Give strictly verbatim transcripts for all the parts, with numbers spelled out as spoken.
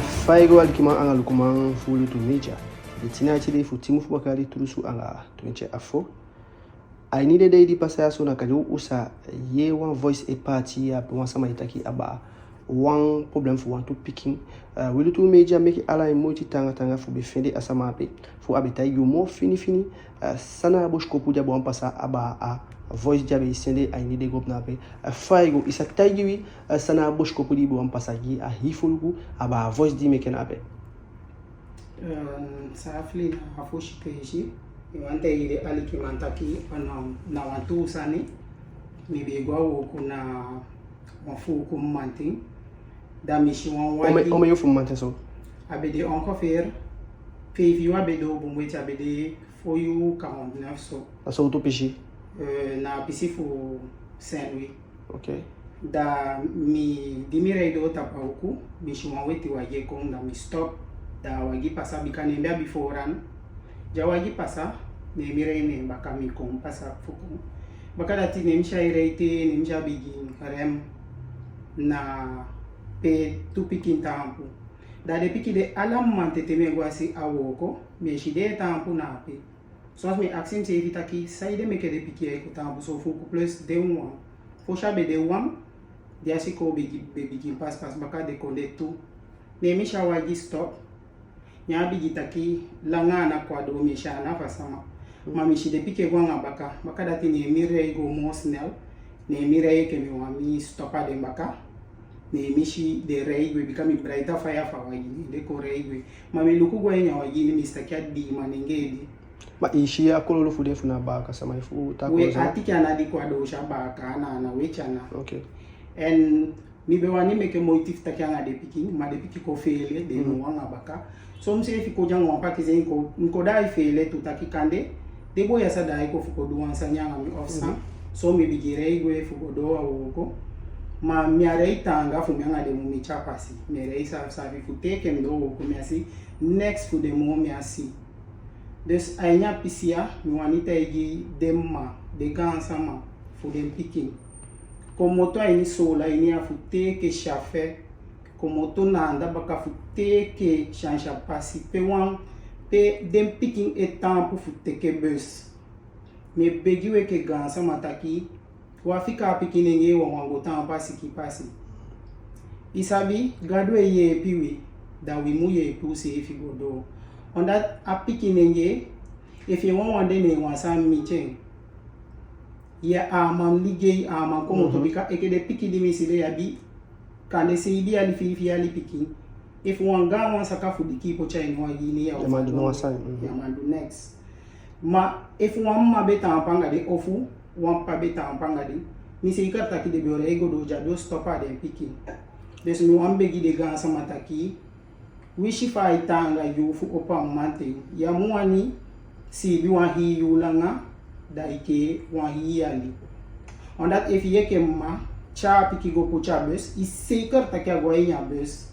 Fa i go, alikiman anga lukuman fu Lutu Media. Di tin a tide fu timu fu baka yali tu dunsu anga twenti a fo. A ini den dei di pasa ya so, na kande u sa yee wan voice e paati ya, pe wan sama e taki abaa wan problem fu wantu pikin. Eh, wi Lutu Media meke ala en moiti taanga taanga fu be fende a sama ape, fu a be taigi u moo fini fini, eh, san na a bosikopu di a be wani pasa abaa a voice di a be sende a ini den group na ape. Eh, fa i go, i sa taigi wi, eh, san na a bosikopu di i be wani pasa gi a hii foluku abaa a voice di i meke na ape. Eh, saafu, na a fosi peesi mi wani taigi den alikiman taki, a na, na wantu sani. Mi be go a wooko na wan fuuku mamanten. Da mi si wan wagi. Omen, omen yuu fu mamanten so? A be de ongeveer feifi yuu a be doo, bun weti a be de fo yuu quarante-neuf so. Na sowtu pisi? Eh, na a pisi fu Saint-Louis. Ok. Da mi, di mi rei doo tapu a uku, mi si wan weti wagi e kon, da mi stop. Da a wagi pasa, bika ne mi be abi voorrang. Di a wagi pasa, ne mi rei ne en baka, mi kon pasa fu kon. Baka dati ne mi si ai rei te, ne mi si a bigin rem na pe tu pikin taampu. Da den pikin de, ala mamanten te mi e go a se a wooko, mi e si den e taampu na ape. Soms mi e akisi miseefi taki, saide meke den pikin ya e kon taampu so fuuku, plus den wan. Fosi a be de wan, di a sikoo be gi-, be bigin pasi pasi, baka den kon de tu. Ne mi si a wagi stop. Ne a bigin taki langa ana kon a doo, mi e si ana fu a sama. Ma mi si den pikin e go anga baka. Baka dati ne mi rei go moo snel. Ne mi rei enke mi wani stop a den baka. Ne mi si den rei gwe, bika mi braiti a faya fu a wagi, ne den kon rei gwe. Ma mi luku go a ini a wagi ini, mi si taki a dii manengee de. Ma i si a kololo fu den, fu na baaka sama efu taa... We, a tiki ana di kon a doose, a baaka ana, a ná weti ana. Ok. En mi be wani meke moiti fu taki anga den pikin, ma den pikin kon feele, den ná wani a baka. So miseefi kon de anga wan pakisei, mi kon, mi kon daai feele tu taki kande den boi ya sa daai kon fu kon du wan sani anga mi ofu san. So mi bigin rei gwe fu go doo a wooko. Ma mi á rei taanga fu mi anga den mu miti a pasi. Mi e rei saafi saafi fu te enke mi doo wooko, mi á si neks fu den moo, mi á si. Dus a ini a pisi ya, mi wani taigi den mma, den gaansama fu den pikin. Komoto a ini Soolan ini ya fu te enke syafe, komoto na anda baka fu te enke syansi a pasi, pe wan, pe den pikin e taampu fu teke bus. Mi e begi u enke gaansama taki, u á fika a pikinengee wawan go taampu a siki pasi. I sabi, Gadu e yeepi wi, da wi mu yeepi useefi go doo. Omdat a pikinengee, efu en wawan de, ne wan sani miti en, ya, a á man ligei, a á man komoto, bika enke den pikin di mi si de, i abi kande seibi yali, feifi yali pikin. Efu wan gaanwan saka fu diki i poti a ini wagi ini ya, ya á man du wan sani, ya á man du neks. Ma efu wan mma be taampu anga den ofu wan ppa be taampu anga den, mi seiker taki den be o rei go doo, den á be o stop a den pikin. Dus mi wani begi den gaansama taki, winsi fa ai taanga yuu fu opo a mamanten, ya mu wani siibi wan hii yuu langa, da i kee wan hii yali. Omdat efu i enke mma tyai a pikin go poti a bus, i seiker taki a go a ini a bus.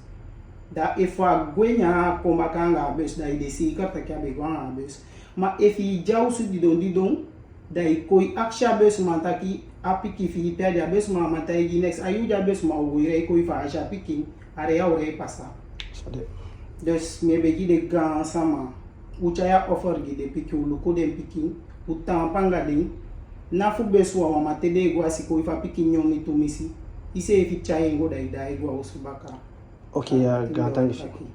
Da efu a gwe, ne a kon baka anga a bus, da i de seiker taki a be go anga a bus. Ma efu i de a osu didon didon, da i kon, i akisi a busman taki, a pikin fi i, pe a de, a busman á man taigi i neks. A yuu di a busman o go e rei kon, efu a si a pikin, a rei a o rei pasa. Dus mi e begi den gaansama, u tyai a offer gi den pikin, u luku den pikin, u taampu anga den. Ná fu bus wawan, ma te den e go a sikoo, efu a pikin nyoni tumisi, iseefi tyai en go, da i daai go a osu baka. Ok, ya, gaantangi fi i.